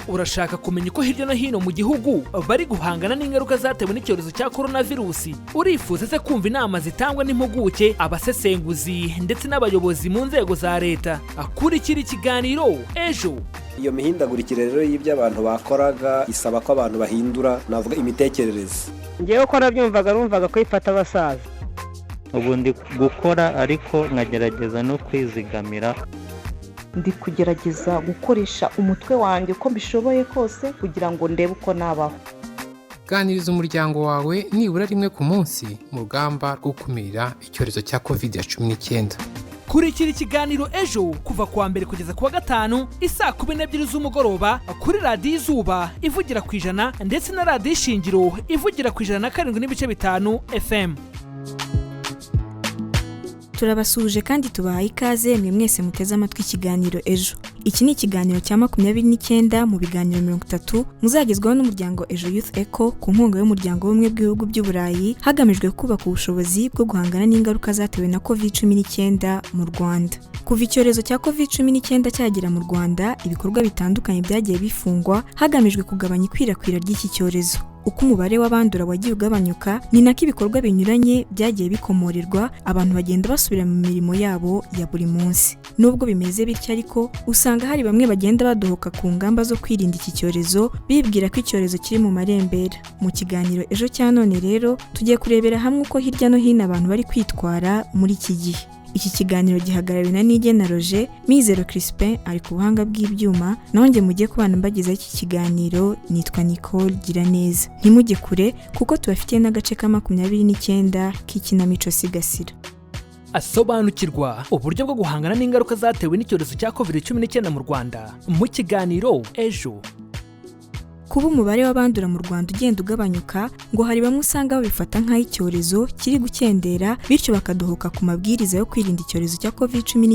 Urashaka kumenya uko hirya no hino mu gihugu bari guhangana n'ingaruka zatewe n'icyorezo cya korona virusi? Urifuza se kumva inama zitangwa n'impuguke, abasesenguzi ndetse n'abayobozi mu nzego za leta? Akurikira ikiganiro Ejo. Iyo mihindagurikire rero y'ibyo abantu bakoraga isaba ko abantu bahindura, navuga, imitekerereze. Ngewe ko nabyumvaga, numvaga ko ifata abasaza. Ubu ndi gukora ariko nkagerageza no kwizigamira. Ndi kugerageza gukoresha umutwe wanjye uko mbishoboye kose kugira ngo ndebe uko nabaho. Ganiriza umuryango wawe nibura rimwe ku munsi mu rugamba rwo gukumira icyorezo cya COVID-19. Kurikira ikiganiro Ejo kuva kuwa mbere kugeza kuwa gatanu isaa 12 z'umugoroba kuri Radiyo Izuba ivugira ku 100 ndetse na Radiyo Ishingiro ivugira ku 107.5 FM. Turabasuhuje kandi tubahaye ikaze mwe mwese muteze amatwi ikiganiro Ejo. Iki ni ikiganiro cya 29 mu biganiro 30 muzagezwaho n'umuryango Ejo Youth Eco ku nkunga y'Umuryango w'Ubumwe bw'Ibihugu by'Uburayi, hagamijwe kubaka ubushobozi bwo guhangana n'ingaruka zatewe na COVID-19 mu Rwanda. Kuva icyorezo cya COVID-19 cyagera mu Rwanda, ibikorwa bitandukanye byagiye bifungwa hagamijwe kugabanya ikwirakwira ry'iki cyorezo. Uko umubare w'abandura wagiye ugabanyuka, ni nako ibikorwa binyuranye byagiye bikomorerwa, abantu bagenda basubira mu mirimo yabo ya buri munsi. Nubwo bimeze bityo ariko, usanga hari bamwe bagenda badohoka ku ngamba zo kwirinda iki cyorezo, bibwira ko icyorezo kiri mu marembera. Mu kiganiro Ejo cya none rero, tugiye kurebera hamwe uko hirya no hino abantu bari kwitwara muri iki gihe. Iki kiganiro gihagarariwe na Nigena Roger. Mizero Crispin ari ku buhanga bw'ibyuma, naho njye mugiye kubana mbagezaho iki kiganiro nitwa Nicole Giraneza. Ntimujye kure kuko tubafitiye n'agace ka 29 k'ikinamico Sigasira. Asobanukirwa uburyo bwo guhangana n'ingaruka zatewe n'icyorezo cya COVID-19 mu Rwanda mu kiganiro Ejo. Kuba umubare w'abandura mu Rwanda ugenda ugabanyuka, ngo hari bamwe usanga babifata nk'aho icyorezo kiri gukendera, bityo bakadohoka ku mabwiriza yo kwirinda icyorezo cya COVID-19,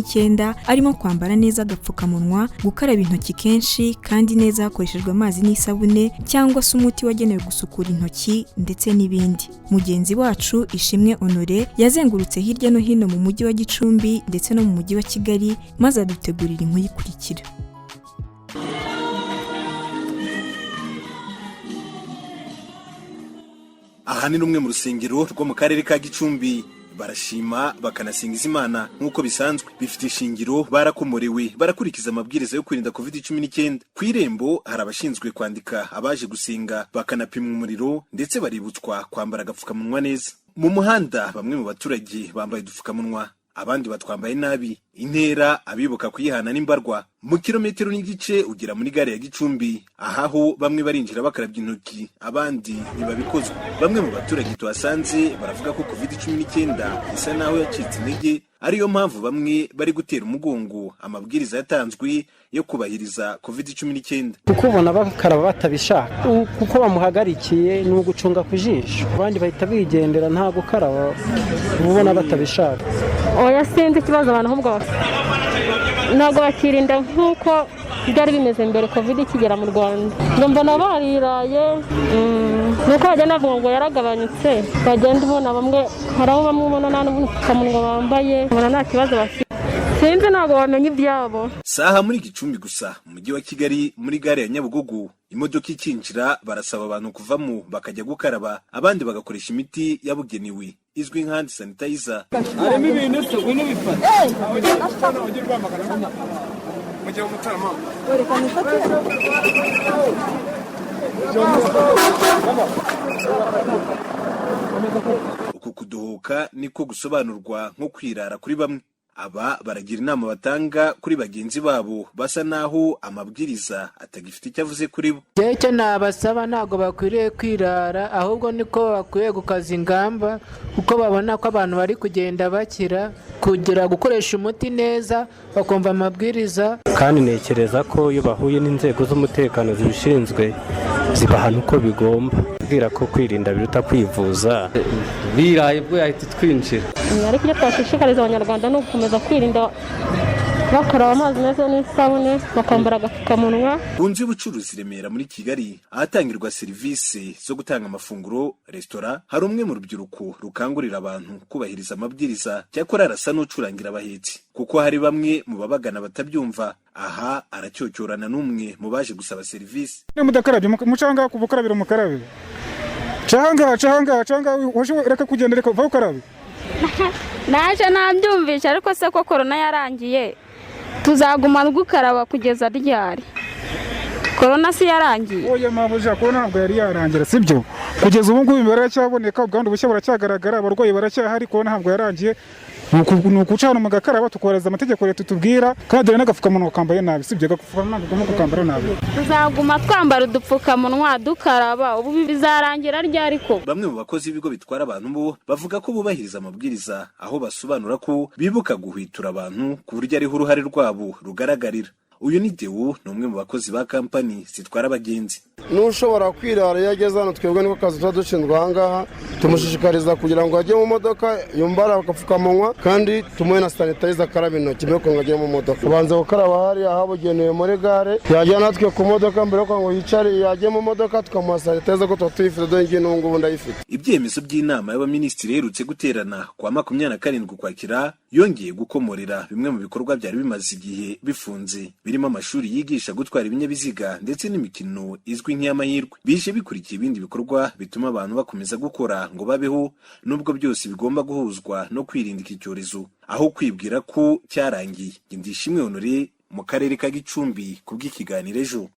arimo kwambara neza agapfukamunwa, gukaraba intoki kenshi kandi neza hakoreshejwe amazi n'isabune cyangwa se umuti wagenewe gusukura intoki, ndetse n'ibindi. Mugenzi wacu Ishimwe Honore yazengurutse hirya no hino mu mujyi wa Gicumbi ndetse no mu mujyi wa Kigali, maze adutegurira inkuru ikurikira. Aha ni rumwe mu rusengero rwo mu karere ka Gicumbi. Barashima bakanasingiza Imana nk'uko bisanzwe bifite ishingiro. Barakomorewe, barakurikiza amabwiriza yo kwirinda COVID-19. Ku irembo hari abashinzwe kwandika abaje gusenga, bakanapimwa umuriro, ndetse baributswa kwambara agapfukamunwa neza. Mu muhanda bamwe mu baturage bambaye udupfukamunwa, abandi batwambaye nabi. Intera abibuka kuyihana n'imbarwa. Mu kilometero n'igice ugera muri gare ya Gicumbi. Ahaho bamwe barinjira bakarabya intoki, abandi ntibabikozwa. Bamwe mu baturage tuhasanze baravuga ko COVID-19 isa naho yacitse intege, ariyo mpamvu bamwe bari gutera umugongo amabwiriza yatanzwe yo kubahiriza COVID-19. Kuko ubona bakaraba batabishaka, kuko bamuhagarikiye ni ugucunga ku jisho, abandi bahita bigendera nta gukaraba, ubona batabishaka. Oya, sinzi ikibazo. Abantu ahubwo ntabwo bakirinda nk'uko byari bimeze mbere COVID ikigera mu Rwanda. Ngo mbona bariraye, nuko bagenda bavuga ngo yaragabanyutse, bagenda ubona bamwe, hari aho bamwe ubona nta n'ubupfukamunwa bambaye, ubona nta kibazo bafite. Sinzi, ntabwo wamenya ibyabo. Saha muri Gicumbi gusa. Mu mujyi wa Kigali, muri gare ya Nyabugogo, imodoka ikinjira barasaba abantu kuvamo bakajya gukaraba, abandi bagakoresha imiti yabugenewe izwi nka hand sanitizer. Harimo ibintu se ngwino bifata mujye mu mutarama. Uku kuduhuka niko gusobanurwa nko kwirara kuri bamwe. Aba baragira inama batanga kuri bagenzi babo basa naho amabwiriza atagifite icyo avuze kuri bo. Icyo nabasaba, ntabwo bakwiriye kwirara, ahubwo niko bakwiye gukaza ingamba, kuko babona ko abantu bari kugenda bakira, kugira gukoresha umuti neza, bakumva amabwiriza. Kandi ntekereza ko iyo bahuye n'inzego z'umutekano zibishinzwe zibahana uko bigomba. Kubwira ko kwirinda biruta kwivuza. Biraye bwo yahita twinjira. Ariko icyo twashishikariza Abanyarwanda ni ugukomeza kwirinda. Bakaraba amazi meza n'isabune, bakambara agapfukamunwa. Ku nzu y'ubucuruzi i Remera muri Kigali, ahatangirwa serivisi zo gutanga amafunguro, resitora, hari umwe mu rubyiruko rukangurira abantu kubahiriza amabwiriza. Cyakora arasa n'ucurangira abahetsi, kuko hari bamwe mu babagana batabyumva. Aha aracyocyorana n'umwe mu baje gusaba serivisi. Mudakarabye, mucanga ku bukarabiro, mukarabe. Canga, canga, canga, reka kugenda, reka va ukarabe. Naje nabyumvishe, ariko se ko korona yarangiye, tuzaguma gukaraba kugeza ryari? Korona si yarangiye? Oya mabuja, korona ntabwo yari yarangira, sibyo? Kugeza ubu ngubu imibare iracyaboneka, ubwandu bushya buracyagaragara, abarwayi baracyahari. Korona ntabwo yarangiye. Ni ukucana mugakaraba, tukubahiriza amategeko leta itubwira, kandi dore n'agapfukamunwa kambaye nabi, sibyo? Agapfukamunwa ntabwo ugomba kukambara nabi. Tuzaguma twambara udupfukamunwa, dukaraba, ubu bizarangira ryari ko? Bamwe mu bakozi b'ibigo bitwara abantu bo bavuga ko bubahiriza amabwiriza, aho basobanura ko bibuka guhwitura abantu ku buryo ariho uruhare rwabo rugaragarira. Uyu ni Dewu, ni umwe mu bakozi ba kampani zitwara abagenzi. N'ushobora kwirara iyo ageze hano, twebwe niko kazi tuba dushinzwe aha ngaha, tumushishikariza kugira ngo ajye mu modoka yambare agapfukamunwa, kandi tumuhe na sanitayiza, akaraba intoki mbere yuko ngo ajye mu modoka. Abanza gukaraba hariya ahabugenewe muri gare, yajya natwe ku modoka, mbere yuko ngo yicare yajye mu modoka, tukamuha sanitayiza ko tuba tuyifite. Dore ngiyi n'ubu ngubu ndayifite. Ibyemezo by'inama y'abaminisitiri iherutse guterana ku wa 27 Ukwakira yongeye gukomorera bimwe mu bikorwa byari bimaze igihe bifunze, birimo amashuri yigisha gutwara ibinyabiziga ndetse n'imikino izwi nk'iy'amahirwe. Bije bikurikiye ibindi bikorwa bituma abantu bakomeza gukora ngo babeho, nubwo byose bigomba guhuzwa no kwirinda iki cyorezo aho kwibwira ko cyarangiye. Ndishimwe Honore, mu karere ka Gicumbi, ku bw'ikiganiro Ejo.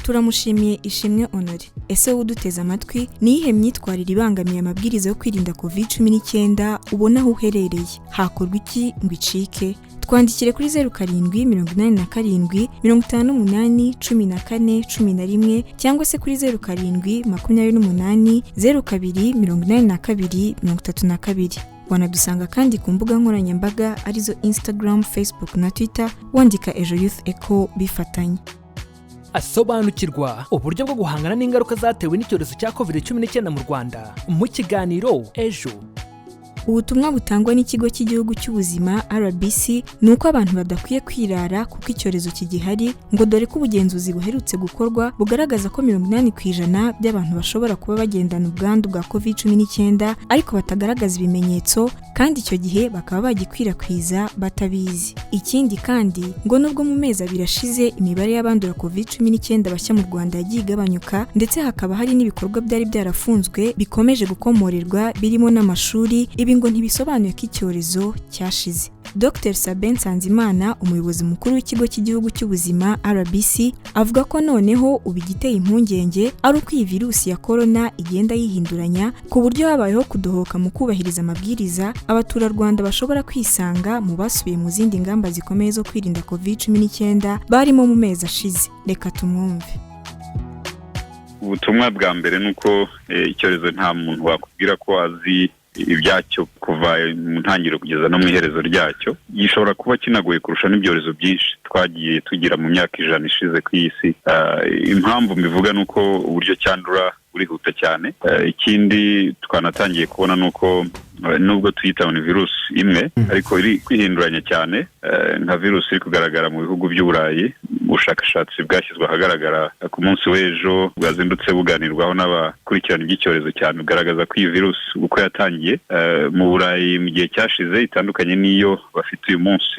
Turamushimiye Ishimwe Honore. Ese wowe uduteze amatwi, ni iyihe myitwarire ibangamiye amabwiriza yo kwirinda COVID-19 ubona aho uherereye? Hakorwa iki ngo icike? Twandikire kuri 0787581411 cyangwa se kuri 0728028232. Wanadusanga kandi ku mbuga nkoranyambaga arizo Instagram, Facebook na Twitter, wandika Ejo Youth Echo bifatanye. Asobanukirwa uburyo bwo guhangana n'ingaruka zatewe n'icyorezo cya COVID-19 mu Rwanda mu kiganiro Ejo. Ubutumwa butangwa n'Ikigo cy'Igihugu cy'Ubuzima, RBC, ni uko abantu badakwiye kwirara kuko icyorezo kigihari, ngo dore ko ubugenzuzi buherutse gukorwa bugaragaza ko 80% by'abantu bashobora kuba bagendana ubwandu bwa COVID-19 ariko batagaragaza ibimenyetso, kandi icyo gihe bakaba bagikwirakwiza batabizi. Ikindi kandi, ngo nubwo mu mezi 2 ashize imibare y'abandura COVID-19 bashya mu Rwanda yagiye igabanyuka, ndetse hakaba hari n'ibikorwa byari byarafunzwe bikomeje gukomorerwa birimo n'amashuri, ibi ngo ntibisobanuye ko icyorezo cyashize. Dr Sabin Nsanzimana, umuyobozi mukuru w'Ikigo cy'Igihugu cy'Ubuzima, RBC, avuga ko noneho ubu igiteye impungenge ari uko iyi virusi ya korona igenda yihinduranya, ku buryo habayeho kudohoka mu kubahiriza amabwiriza, abaturarwanda bashobora kwisanga mu basubiye mu zindi ngamba zikomeye zo kwirinda COVID-19 barimo mu mezi ashize. Reka tumwumve. Ubutumwa bwa mbere ni uko icyorezo nta muntu wakubwira ko azi ibyacyo kuva mu ntangiriro kugeza no mu iherezo ryacyo. Gishobora kuba kinagoye kurusha n'ibyorezo byinshi twagiye tugira mu myaka 100 ishize ku isi. Impamvu mbivuga ni uko uburyo cyandura burihuta cyane. Ikindi twanatangiye kubona ni uko nubwo tuyita ni virusi imwe, ariko iri kwihinduranya cyane, nka virusi iri kugaragara mu bihugu by'Uburayi. Ubushakashatsi bwashyizwe ahagaragara ku munsi w'ejo, bwazindutse buganirwaho n'abakurikirana iby'icyorezo cyane, bugaragaza ko iyi virusi uko yatangiye mu Burayi mu gihe cyashize itandukanye n'iyo bafite uyu munsi.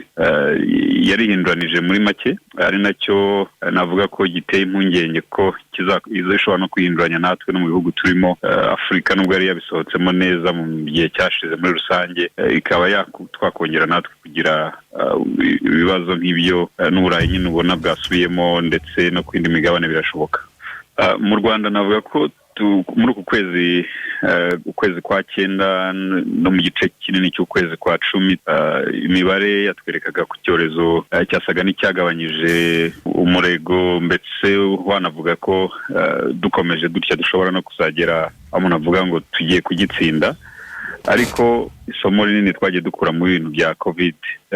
Yarihinduranije muri make, ari nacyo navuga ko giteye impungenge ko ishobora no kwihinduranya natwe no mu bihugu turimo. Afurika nubwo yari yabisohotsemo neza mu gihe cyashize muri rusange, ikaba twakongera natwe kugira ibibazo nk'ibyo n'Uburayi nyine ubona bwasubiyemo, ndetse no ku yindi migabane birashoboka. Mu Rwanda navuga ko muri uku kwezi, ukwezi kwa 9 no mu gice kinini cy'ukwezi kwa 10, imibare yatwerekaga ku cyorezo cyasaga n'icyagabanyije umurego, ndetse wanavuga ko dukomeje dutya dushobora no kuzagera aho umuntu avuga ngo tugiye kugitsinda. Ariko isomo rinini twagiye dukura mu bintu bya COVID,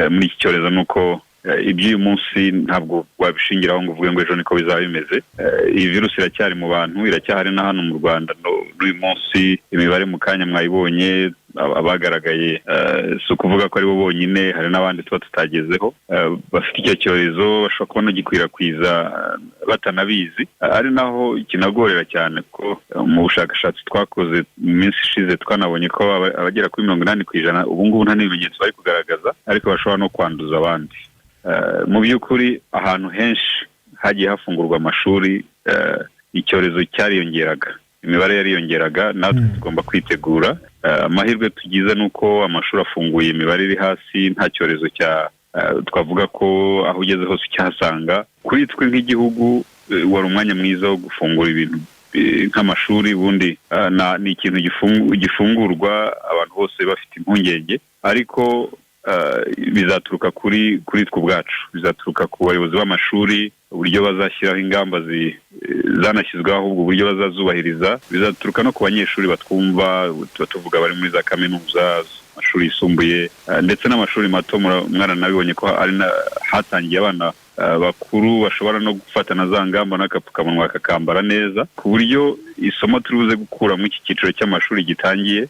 muri iki cyorezo, ni uko Iby'uyu munsi ntabwo wabishingiraho ngo uvuge ngo ejo niko bizaba bimeze. Iyi virusi iracyari mu bantu, iracyahari na hano mu Rwanda n'uyu munsi. Imibare mu kanya mwayibonye, abagaragaye, si ukuvuga ko aribo bonyine, hari n'abandi tuba tutagezeho bafite icyo cyorezo, bashobora kuba banagikwirakwiza batanabizi. Ari naho kinagorera cyane, ko mu bushakashatsi twakoze mu minsi ishize twanabonye ko abagera kuri 80% ubu ngubu nta n'ibimenyetso bari kugaragaza, ariko bashobora no kwanduza abandi. Mu by'ukuri ahantu henshi hagiye hafungurwa amashuri, icyorezo cyariyongeraga, imibare yariyongeraga. Natwe tugomba kwitegura. Amahirwe tugize ni uko amashuri afunguye, imibare iri hasi, nta cyorezo cya twavuga ko aho ugeze hose ucyahasanga. Kuri twe nk'igihugu wari umwanya mwiza wo gufungura ibintu nk'amashuri. Ubundi ni ikintu gifungurwa abantu bose bafite impungenge, ariko bizaturuka kuri twe ubwacu, bizaturuka ku bayobozi b'amashuri, uburyo bazashyiraho ingamba zanashyizweho, ahubwo uburyo bazazubahiriza. Bizaturuka no ku banyeshuri batwumva, tuba tuvuga bari muri za kaminuza, amashuri yisumbuye ndetse n'amashuri mato. Mwaranabibonye ko ari hatangiye abana bakuru bashobora no gufata na za ngamba n'agapfukamunwa kakambara neza, ku buryo isomo turi buze gukura muri iki cyiciro cy'amashuri gitangiye,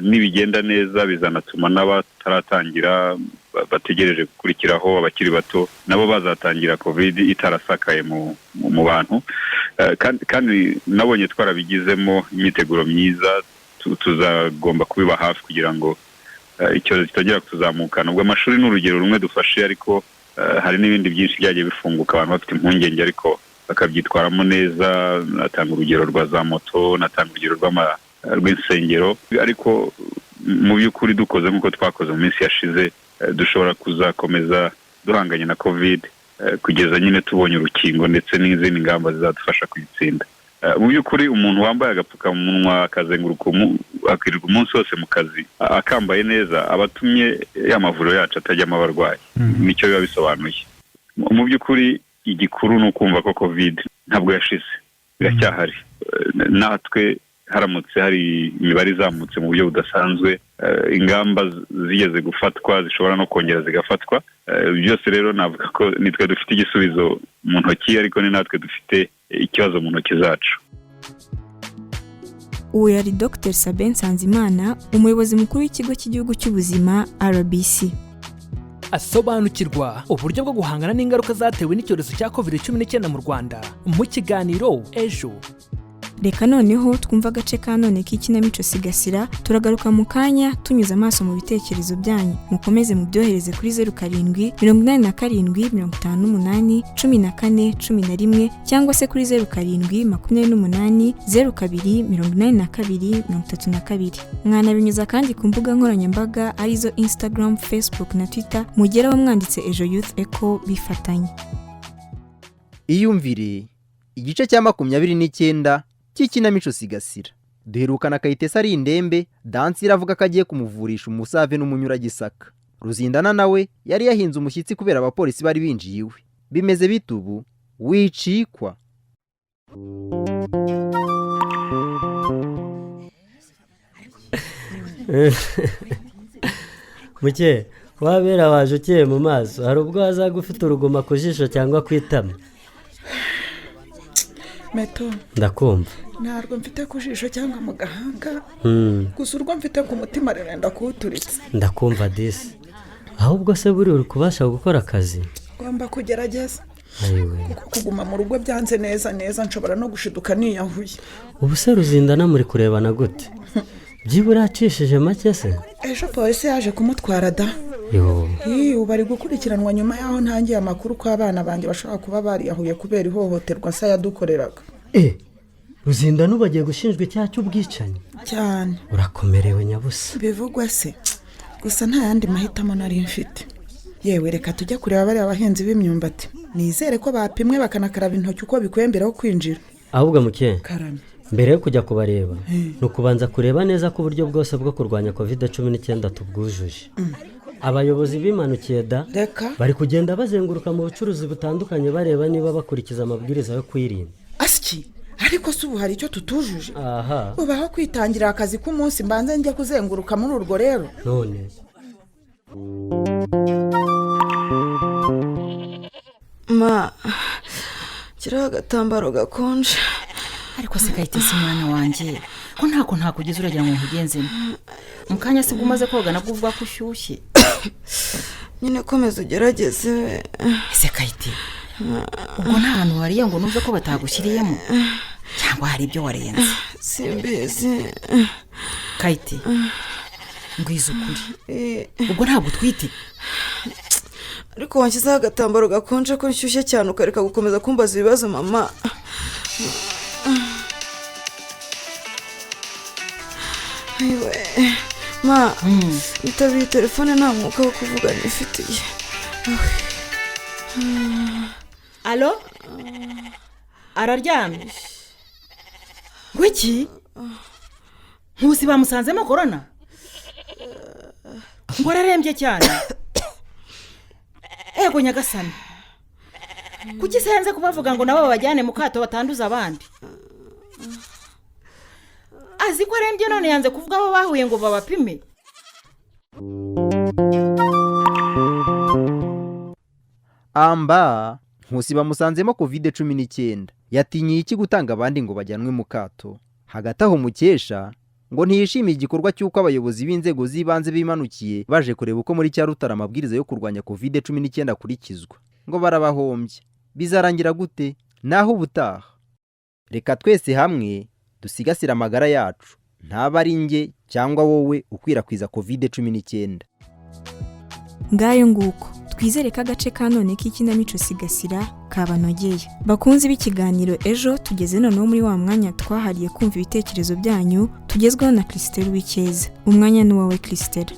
nibigenda neza bizanatuma n'abataratangira bategereje gukurikiraho, abakiri bato nabo bazatangira covid itarasakaye mu bantu. Kandi nabonye twarabigizemo imyiteguro myiza, tuzagomba kubiba hafi kugira ngo icyorezo kitongera kutuzamukana. Ubwo amashuri ni urugero rumwe dufashe, ariko hari n'ibindi byinshi byagiye bifunguka abantu bafite impungenge, ariko bakabyitwaramo neza. Natanga urugero rwa za moto, natanga urugero rw'insengero, ariko mu by'ukuri dukoze nk'uko twakoze mu minsi yashize, dushobora kuzakomeza duhanganye na covid kugeza nyine tubonye urukingo ndetse n'izindi ngamba zizadufasha kuyitsinda. Mu by'ukuri umuntu wambaye agapfukamunwa akazenguruka akirirwa umunsi wose mu kazi akambaye neza, aba atumye ya mavuriro yacu atajyamo abarwayi. Nicyo biba bisobanuye. Mu by'ukuri igikuru ni ukumva ko covid ntabwo yashize, biracyahari. Natwe haramutse hari imibare izamutse mu buryo budasanzwe, ingamba zigeze gufatwa zishobora no kongera zigafatwa. Byose rero navuga ko nitwe dufite igisubizo mu ntoki, ariko ni natwe dufite ikibazo mu ntoki zacu. Uwo yari Dr Sabin Nsanzimana, umuyobozi mukuru w'ikigo cy'igihugu cy'ubuzima RBC. Asobanukirwa uburyo bwo guhangana n'ingaruka zatewe n'icyorezo cya COVID-19 mu Rwanda mu kiganiro Ejo. Reka noneho twumva agace ka none k'ikinamico Sigasira. Turagaruka mu kanya tunyuze amaso mu bitekerezo byanyu. Mukomeze mubyohereze kuri 07 87 58 14 11 cyangwa se kuri 07 28 02 82 32. Mwanabinyuza kandi ku mbuga nkoranyambaga arizo Instagram, Facebook na Twitter, mugeraho mwanditse Ejo Youth Echo bifatanye. Iyumvire igice cya 29 cy'ikinamico Sigasira. Duherukana Kayitesi ari indembe, Dansi iravuga ko agiye kumuvurisha umusave n'umunyuragisaka. Ruzindana nawe yari yahinze umushyitsi kubera abapolisi bari binjiye iwe. Bimeze bite ubu? Wicikwa. Muke wabera waje ukeye mu maso, hari ubwo wazaga ufite uruguma ku jisho cyangwa ku itama. Meto, ndakumva. Ntabwo mfite ku jisho cyangwa mu gahanga, gusa urwo mfite ku mutima rurenda kuwuturitsa. Ndakumva disi. Ahubwo se buri uri kubasha gukora akazi? Ngomba kugerageza, kuko kuguma mu rugo byanze neza neza, nshobora no gushiduka niyahuye. Ubu se Ruzindana muri kurebana gute? Byibura yacishije make se? Ejo polisi yaje kumutwara da. Ubu bari gukurikiranwa nyuma y'aho ntangiye amakuru ko abana banjye bashobora kuba bariyahuye kubera ihohoterwa se yadukoreraga. Ruzindana ubu agiye gushinjwa icyaha cy'ubwicanyi cyane. Urakomerewe nyabusa. Bivugwa se, gusa nta yandi mahitamo nari mfite. Yewe, reka tujye kureba bariya bahinzi b'imyumbati, nizere ko bapimwe bakanakaraba intoki uko bikwiye mbere yo kwinjira. Ahubwo muke, mbere yo kujya kubareba ni ukubanza kureba neza ko uburyo bwose bwo kurwanya COVID-19 tubwujuje. Abayobozi bimanukiye da, bari kugenda bazenguruka mu bucuruzi butandukanye bareba niba bakurikiza amabwiriza yo kwirinda. Asiki, ariko se ubu hari icyo tutujuje? Ubaho kwitangira akazi k'umunsi mbanze njya kuzenguruka muri urwo rero. None Ma, kiriho agatambaro gakonje. Ariko se Kayitesi, mwana wanjye, ko ntako ntakugeze uragira ngo nkugenzemo mu kanya? Sibwo umaze koga, nabwo uvuga ko ushyushye. Nyine komeza ugerageze. Ese Kayite, ubwo nta hantu wariye ngo numve ko batagushyiriyemo, cyangwa hari ibyo warenze? Simbizi. Kayite, ngwiza ukuri, ubwo ntabwo utwite? Ariko wanshyizeho agatambaro gakonje ko nshyushye cyane, ukareka gukomeza kumbaza ibibazo, mama. Ayiwe ma, nitabiye telefone, nta mwuka wo kuvuga nifitiye. Alo, araryamye? Ngwiki, Nkusi bamusanzemo korona, ngo ararembye cyane. Ego nyagasani, kuki se yanze kubavuga ngo nabo babajyane mu kato batanduza abandi? Azi ko arembye none yanze kuvuga abo bahuye ngo babapime. Amba Nkusi bamusanzemo COVID-19, yatinyiye iki gutanga abandi ngo bajyanwe mu kato? Hagati aho Mukesha ngo ntiyishimiye igikorwa cy'uko abayobozi b'inzego z'ibanze bimanukiye baje kureba uko muri Cyarutara amabwiriza yo kurwanya COVID-19 akurikizwa, ngo barabahombye. Bizarangira gute? Naho ubutaha. Reka twese hamwe dusigasire amagara yacu, ntaba ari njye cyangwa wowe ukwirakwiza COVID-19. Ngayo nguko, twizere ko agace ka none k'ikinamico Sigasira kabanogeye. Bakunzi b'ikiganiro Ejo, tugeze noneho muri wa mwanya twahariye kumva ibitekerezo byanyu, tugezweho na Christelle Wikeza. Umwanya ni uwawe, Christelle.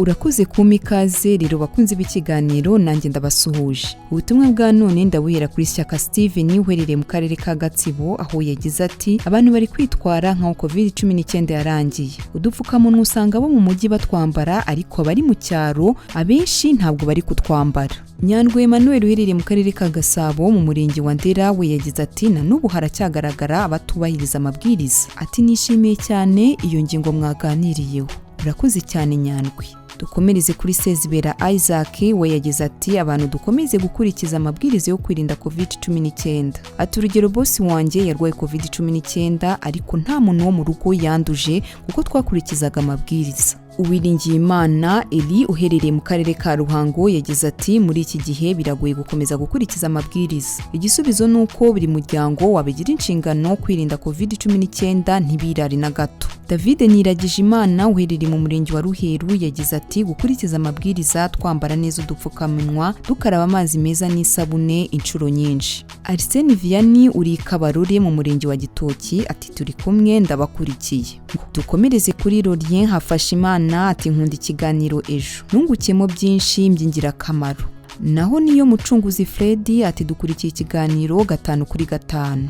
Urakoze kumpa ikaze. Rero bakunze b'ikiganiro, nanjye ndabasuhuje. Ubutumwa bwa none ndabuhera kuri Shyaka Steven uherereye mu karere ka Gatsibo, aho yagize ati: "Abantu bari kwitwara nkaho COVID-19 yarangiye. Udupfukamunwa usanga abo mu mujyi batwambara, ariko abari mu cyaro abenshi ntabwo bari kutwambara." Nyandwi Emmanuel uherereye mu karere ka Gasabo mu murenge wa Ndera we yagize ati: "Na n'ubu haracyagaragara abatubahiriza amabwiriza." Ati: "Nishimiye cyane iyo ngingo mwaganiriyeho." Urakoze cyane, Nyandwi. Dukomereze kuri Sezibera Isaac, we yagize ati: "Abantu dukomeze gukurikiza amabwiriza yo kwirinda COVID-19." Ati: "Urugero, bosi wanjye yarwaye COVID-19, ariko nta muntu wo mu rugo yanduje kuko twakurikizaga amabwiriza." Uwiringiyimana Eli uherereye mu karere ka Ruhango yagize ati: "Muri iki gihe biragoye gukomeza gukurikiza amabwiriza. Igisubizo ni uko buri muryango wabigira inshingano kwirinda COVID-19, ntibirare na gato." David Niragijimana uherereye mu murenge wa Ruheru yagize ati: "Gukurikiza amabwiriza, twambara neza udupfukamunwa, dukaraba amazi meza n'isabune inshuro nyinshi." Arsene Vianney uri i Kabarore mu murenge wa Gitoki ati: "Turi kumwe, ndabakurikiye." Dukomereze kuri Lorien Hafashimana ati: "Nkunda ikiganiro Ejo, nungukiyemo byinshi by'ingirakamaro." Naho niyo Mucunguzi Fred ati: "Dukurikiye ikiganiro 5 kuri 5."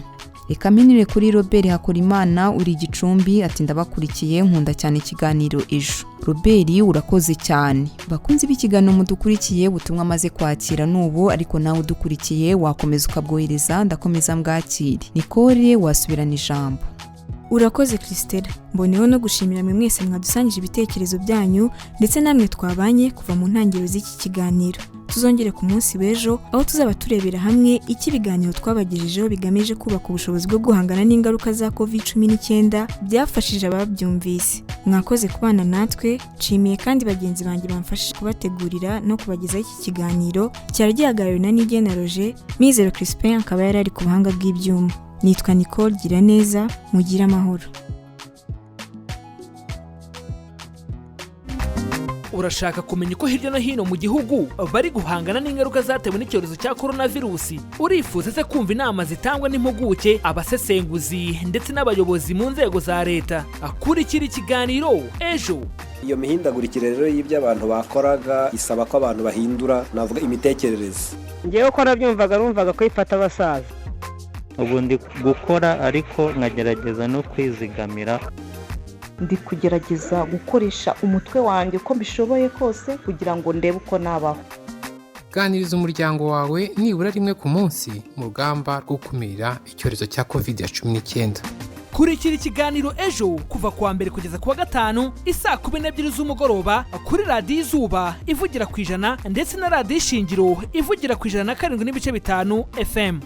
Reka minire kuri Robert Hakorimana uri Gicumbi ati: "Ndabakurikiye, nkunda cyane ikiganiro Ejo." Robert, urakoze cyane. Bakunzi b'ikiganiro mudukurikiye, ubutumwa amaze kwakira n'ubu, ariko nawe udukurikiye wakomeza ukabwohereza, ndakomeza mbwakire. Nicole, wasubirana ijambo. Urakoze, Christelle. Mboneyeho no gushimira mwe mwese mwadusangije ibitekerezo byanyu, ndetse namwe twabanye kuva mu ntangiriro z'iki kiganiro. Tuzongere ku munsi w'ejo, aho tuzaba turebera hamwe icyo ibiganiro twabagejejeho bigamije kubaka ubushobozi bwo guhangana n'ingaruka za COVID-19 byafashije ababyumvise. Mwakoze kubana natwe. Nshimiye kandi bagenzi banjye bamfashije kubategurira no kubagezaho iki kiganiro cyari gihagarariwe na Nigena Roger. Mizero Crispin akaba yari ari ku buhanga bw'ibyuma. Nitwa Nicole Giraneza, mugire amahoro. Urashaka kumenya uko hirya no hino mu gihugu bari guhangana n'ingaruka zatewe n'icyorezo cya coronavirusi? Urifuza se kumva inama zitangwa n'impuguke, abasesenguzi ndetse n'abayobozi mu nzego za leta? Akurikira ikiganiro Ejo. Iyo mihindagurikire rero y'ibyo abantu bakoraga isaba ko abantu bahindura, navuga, imitekerereze. Ngewe ko nabyumvaga, numvaga ko ifata abasaza. Ubu ndi gukora ariko nkagerageza no kwizigamira. Ndi kugerageza gukoresha umutwe wanjye uko mbishoboye kose kugira ngo ndebe uko nabaho. Ganiriza umuryango wawe nibura rimwe ku munsi mu rugamba rwo gukumira icyorezo cya COVID-19. Kurikira ikiganiro Ejo kuva kuwa mbere kugeza kuwa gatanu isaa 12 z'umugoroba kuri Radiyo Izuba ivugira ku 100 ndetse na Radiyo Ishingiro ivugira ku 107.5 FM.